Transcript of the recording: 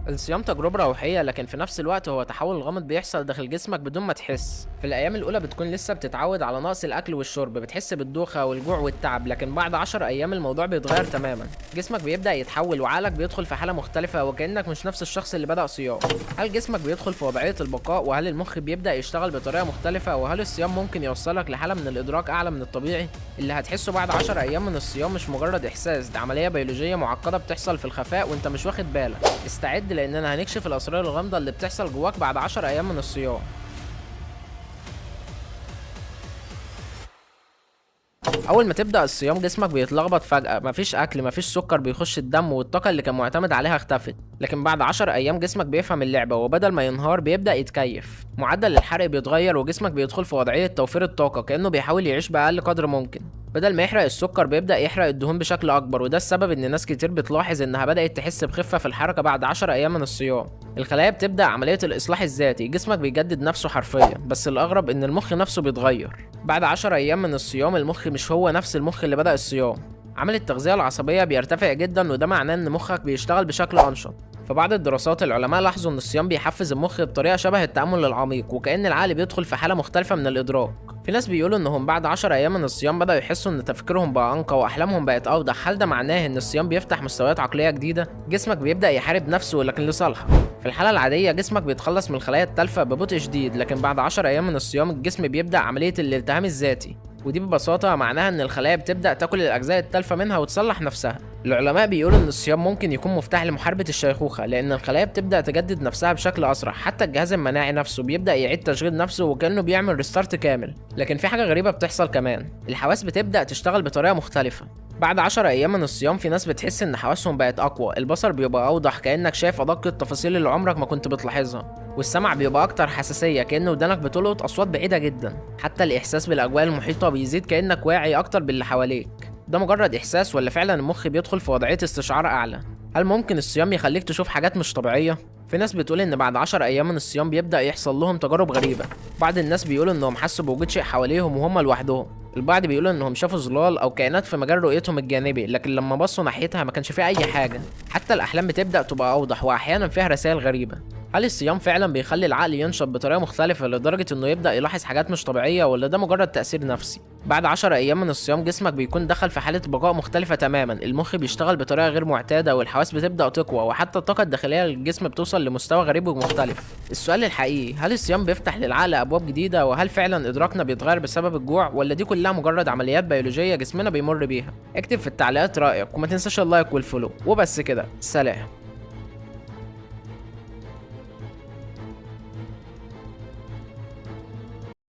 الصيام تجربة روحية، لكن في نفس الوقت هو تحول غامض بيحصل داخل جسمك بدون ما تحس. في الأيام الأولى بتكون لسه بتتعود على نقص الأكل والشرب، بتحس بالدوخة والجوع والتعب، لكن بعد 10 أيام الموضوع بيتغير تماما. جسمك بيبدأ يتحول وعقلك بيدخل في حالة مختلفة، وكأنك مش نفس الشخص اللي بدأ صيام. هل جسمك بيدخل في وضعية البقاء؟ وهل المخ بيبدأ يشتغل بطريقة مختلفة؟ وهل الصيام ممكن يوصلك لحالة من الإدراك أعلى من الطبيعي؟ اللي هتحسه بعد 10 أيام من الصيام مش مجرد إحساس، ده عملية بيولوجية معقدة بتحصل في الخفاء وانت مش واخد بالك. استعد لأننا هنكشف الأسرار الغامضة اللي بتحصل جواك بعد 10 أيام من الصيام. أول ما تبدأ الصيام جسمك بيتلخبط فجأة، مفيش أكل، مفيش سكر بيخش الدم، والطاقة اللي كان معتمد عليها اختفت. لكن بعد 10 أيام جسمك بيفهم اللعبة، وبدل ما ينهار بيبدأ يتكيف. معدل الحرق بيتغير وجسمك بيدخل في وضعية توفير الطاقة، كأنه بيحاول يعيش بأقل قدر ممكن. بدل ما يحرق السكر بيبدأ يحرق الدهون بشكل أكبر، وده السبب إن ناس كتير بتلاحظ إنها بدأت تحس بخفة في الحركة بعد 10 أيام من الصيام. الخلايا بتبدأ عملية الإصلاح الذاتي، جسمك بيجدد نفسه حرفيا. بس الأغرب إن المخ نفسه بيتغير. بعد 10 أيام من الصيام المخ مش هو نفس المخ اللي بدأ الصيام. عمل التغذية العصبية بيرتفع جدا، وده معناه إن مخك بيشتغل بشكل أنشط. في بعض الدراسات العلماء لاحظوا إن الصيام بيحفز المخ بطريقة شبه التأمل العميق، وكأن العقل بيدخل في حالة مختلفة من الإدراك. في ناس بيقولوا إنهم بعد 10 أيام من الصيام بدأوا يحسوا إن تفكيرهم بقى أنقى وأحلامهم بقت أوضح. هل ده معناه إن الصيام بيفتح مستويات عقلية جديدة؟ جسمك بيبدأ يحارب نفسه لكن لصالحه. في الحالة العادية جسمك بيتخلص من الخلايا التالفة ببطء شديد، لكن بعد 10 أيام من الصيام الجسم بيبدأ عملية الالتهام الذاتي، ودي ببساطة معناها إن الخلايا بتبدأ تاكل الأجزاء التالفة منها وتصلح نفسها. العلماء بيقولوا إن الصيام ممكن يكون مفتاح لمحاربة الشيخوخة، لأن الخلايا بتبدأ تجدد نفسها بشكل أسرع. حتى الجهاز المناعي نفسه بيبدأ يعيد تشغيل نفسه وكأنه بيعمل ريستارت كامل. لكن في حاجة غريبة بتحصل كمان، الحواس بتبدأ تشتغل بطريقة مختلفة. بعد 10 أيام من الصيام في ناس بتحس إن حواسهم بقت أقوى، البصر بيبقى أوضح كأنك شايف أدق التفاصيل اللي عمرك ما كنت بتلاحظها، والسمع بيبقى أكتر حساسية كأن ودانك بتلقط أصوات بعيدة جدا. حتى الإحساس بالأجواء المحيطة بيزيد كأنك واعي أكتر باللي حواليك. ده مجرد إحساس ولا فعلا المخ بيدخل في وضعية استشعار أعلى؟ هل ممكن الصيام يخليك تشوف حاجات مش طبيعية؟ في ناس بتقول إن بعد 10 أيام من الصيام بيبدأ يحصل لهم تجارب غريبة. بعض الناس بيقولوا إنهم حسوا بوجود شيء حواليهم وهم لوحدهم. البعض بيقولوا إنهم شافوا ظلال أو كائنات في مجال رؤيتهم الجانبي، لكن لما بصوا ناحيتها ما كانش فيه أي حاجة. حتى الأحلام بتبدأ تبقى أوضح، وأحيانا فيها رسائل غريبة. هل الصيام فعلا بيخلي العقل ينشط بطريقة مختلفة لدرجة إنه يبدأ يلاحظ حاجات مش طبيعية، ولا ده مجرد تأثير نفسي؟ بعد 10 أيام من الصيام جسمك بيكون دخل في حالة بقاء مختلفة تماما. المخ بيشتغل بطريقة غير معتادة، والحواس بتبدأ تقوى، وحتى الطاقة الداخلية للجسم بتوصل لمستوى غريب ومختلف. السؤال الحقيقي، هل الصيام بيفتح للعقل أبواب جديدة؟ وهل فعلا إدراكنا بيتغير بسبب الجوع، ولا دي كلها مجرد عمليات بيولوجية جسمنا بيمر بيها؟ اكتب في التعليقات رأيك، وما تنساش ال like وال follow. وبس كده، سلام.